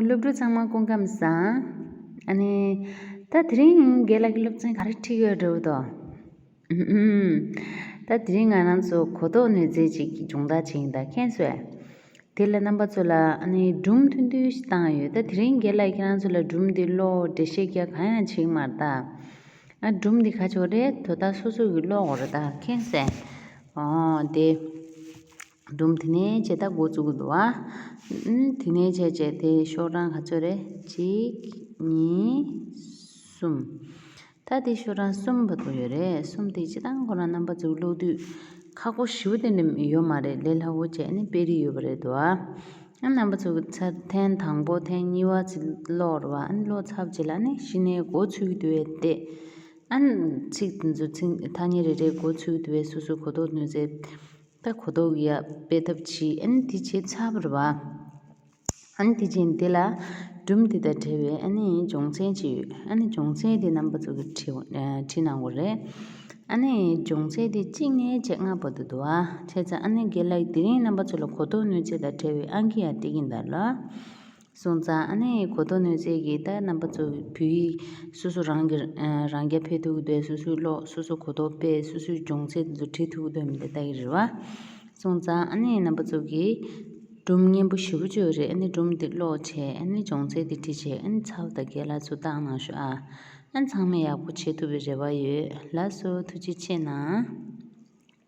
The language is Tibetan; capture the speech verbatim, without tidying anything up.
སློབ་ཕྲུག་ཚང་མ་སྐུ་ཁམས་བཟང་། ཨ་ནི། ད་དེ་རིང་རྒན་ལགས་ཀྱི་སློབ་ཚན་ག་རེ་ཁྲིད་ཡོད་འགྲོ་འདུག་ཨུམ། ད་དེ་རིང་ང་རང་ཚོ་གོ་རྟོགས་ནུས་རྩལ་ཅིག་སྦྱོང་བརྡར་བྱེད་ཡིན་ད། མཁྱེན་སོང་། དེ་ལ་རྣམ་པ་ཚོ་ལ་ཨ་ནི་སྒྲུང་ཐུང་ཐུང་ཞིག་བཏང་ཡོད། ད་དེ་རིང་རྒན་ལགས་ཁྱེད་རང་ཚོ་ལ་སྒྲུང་འདི་ཀློག་འགྲེལ་བཤད་རྒྱག་གང་ཡང་བྱེད་ཀྱི་མ་རེད་ད། ཨ་སྒྲུང་འདི་ག་ཅོག་རེད། དོ་བདག་སོ་སོ་གིས་ཀློག་དགོས་རེད་ད། མཁྱེན་སོང་། ཨོ་དེ། སྒྲུང་དེ་ནས་བྱས་ད་འགོ་བཙུགས་འདུག་ཨ། ཨུམ། དེ་ནས་བྱས་བྱས་དེ་ཤོག་གྲངས་ག་ཚོད་རེད། གཅིག་གཉིས། གསུམ། ད་དེ་ཤོག་གྲངས་གསུམ་བར་དུ་ཡོད་རེད། གསུམ་དེ་སྤྱིར་བཏང་ཁོ་རང་རྣམ་པ་ཚོ་ཀློག་དུས་ཁག་པོ་ཞེ་པོ་དེ་འདྲ་ཡོད་མ་རེད། ལས་སླ་བོ་བྱས་ནས་དཔེ་རིས་ཡོད་པ་རེད་འདུག་ཨ། ཨ་རྣམ་པ་ཚོ་གི་ཚར་ཐེངས་དང་པོ་ཐེངས་གཉིས་པ་ཚིག་ཀློག་རེད་བ། ཨ་ནི་ཀློག་ཚར་བ་རྗེས་ལ་ཨ་ནི་གཞི་ནས་འགོ་ཚུགས་ཀྱི་འདུག་བས་དེ། ཨ་ནི་ཚིག་དེ་ཚོ་ཚིག་ཐ་སྙད་རེ་རེ་འགོ་ཚུགས་ཀྱི་འདུག་བས། སོ་སོའི་གོ་རྟོགས་ནུས་རྩལ། ད་གོ་རྟོགས་ཡར་སྤེལ་ཐབས་བྱེད། ཨ་ནི་དེ་བྱས་ཚར་བ་རེད་བ། ཨ་ནི་དེ་རྗེས་འདི་ལ་སྒྲུང་འདི་དང་འབྲེལ་བའི་ཨ་ནི་སྦྱོང་ཚན་ཅིག་ཡོད། ཨ་ནི་སྦྱོང་ཚན་དེ་རྣམ་པ་ཚོ་གིས་བྲིས་ཨ་བྲིས་གནང་དགོས་རེད། ཨ་ནི་སྦྱོང་ཚན་དེ་གཅིག་ནས་བཅོ་ལྔ་བར་དུ་འདུག་ཨ། བྱས་ཙང་ཨ་ནི་རྒན་ལགས་དེ་རིང་རྣམ་པ་ཚོ་ལ་གོ་རྟོགས་ནུས་རྩལ་དང་འབྲེལ་བའི་ཨང་ཀི་ཡང་སྤྲད་ཀྱིན་གདའ་ལ། སོང་ཙང་ཨ་ནི་གོ་རྟོགས་ནུས་རྩལ་གྱི་ད་རྣམ་པ་ཚོ་བོད་ཡིག་སོ་སོ་རང་གི་ཨ་རང་རྐྱ་འཕེལ་ཐུབ་ཀྱི་འདུག་སོ་སོའི་ཀློག་སོ་སོ་གོ་རྟོགས་སྤེལ། སོ་སོའི་སྦྱོང་ཚན་དེ་ཚོ་བྲིས་ཐུབ་ཀྱི་འདུག་མི་འདི་ལྟ་གི་རེད་བ། སོང་ཙང་ཨ་ནི་རྣམ་པ་ཚོ་གིས་སྒྲུང་སྙན་པོ་ཞེ་པོ་ཅིག་ཡོད་རེད། ཨ་ནི་སྒྲུང་འདི་ཀློག་བྱས། ཨ་ནི་སྦྱོང་ཚན་འདི་བྲིས་བྱས། ཨ་ནི་ཚབ་དང་རྒན་ལགས་ཚོ་བཏང་གནང་ཤོག་ཨ། ཨ་ནི་ཚང་མས་ཡག་པོ་བྱེད་ཐུབ་པའི་རེ་བ་ཡོད། ལགས་སོ། ཐུགས་རྗེ་ཆེ་གནང་།